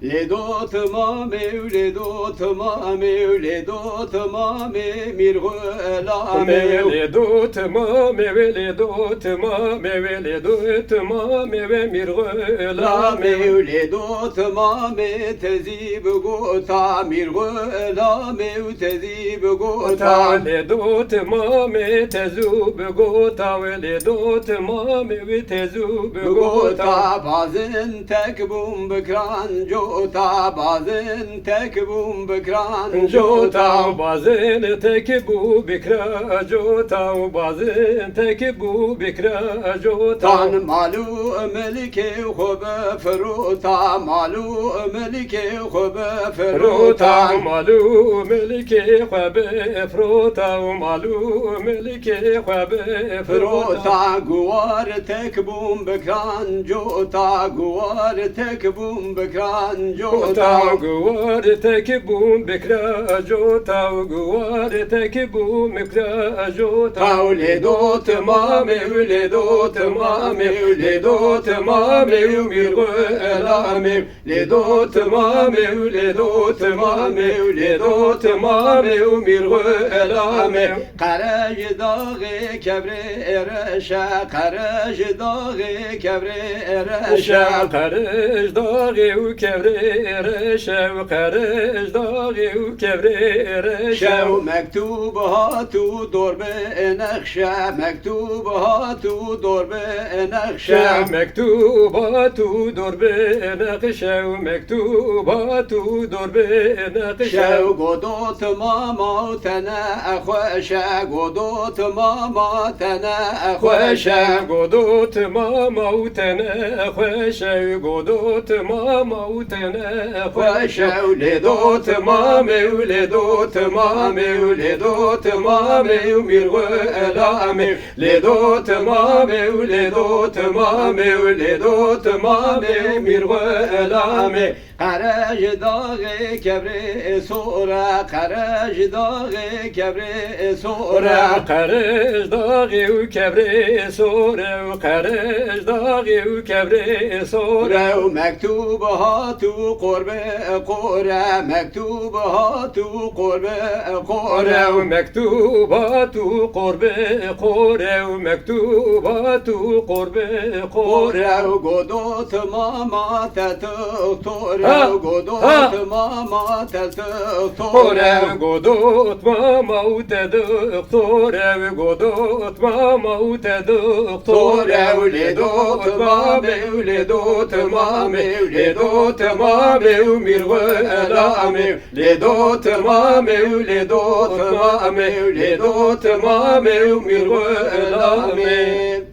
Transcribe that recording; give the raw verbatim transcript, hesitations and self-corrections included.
Lê do timamê û lê do timamê û lê do timamê mîr xulamê. Lê do timamê wê, lê do timamê wê, lê do timamê wê mîr xulamê. Lamê û lê do timamê tezî bigota mîr xulamê û tezî bigota. Lê do timamê tezû bigota wê, lê do timamê wê tezû bigota. Bigota bazin tek bûm bikran cota, bazin tek bûm bikran cota. Cota û bazin tek bû bikra cota û bazin tek bû bikra cota. Tan mal û milkê xwe bifirota, mal û milkê xwe bifirota. Rota mal û milkê xwe bifirota û mal û milkê xwe bifirota. Firota guwar tek bûm bikran cota, guwar tek bûm bikran cota. Cota guwar tek bûm bikra cota û guwar tek bûm bikra cota. Taw lê do timamê û lê do timamê û lê do timamê û mîr xulamê. Lê do timamê û lê do timamê û lê do timamê û mîr xulamê. Qere ji daxê kevrê reşe, qere ji daxê kevrê reşe. Qere ji daxê û kevrê reşe, qere ji daxê û kevrê reşe. Şew mektûb hat û dor bi nexşe, mektûb hat û dor bi nexşe. Şew mektûb hat û dor bi nexşe û mektûb hat û dor bi nexşe. Şew godo timama û tene xweşe, godo timama tene xweşe. Godo timama û tene xweşe, godo timama û tene xweşe. Lê do timamê û lê do timamê û lê do timamê û mîr xulamê. Lê do timamê û lê do timamê û lê do timamê û mîr xulamê. Qere ji daxê kevrê sor e, qere ji daxê kevrê sor e. Qere ji daxê û kevrê sor e û qere ji daxê û kevrê sor e. Û mektûb hat û qor bi qor e, mektûb hat û qor bi qor e. Û mektûb hat û qor bi qor e û mektûb hat û qor bi qor e. Qor e û godo timama te Tore, ha, godo, ha, timama te Tore. Qore, godo timama û te Tore, godo timama û te Tore. Lê do timamê û lê do timamê û lê do timamê û mîr xulamê. Lê do timamê û lê do timamê û lê do timamê û mîr xulamê.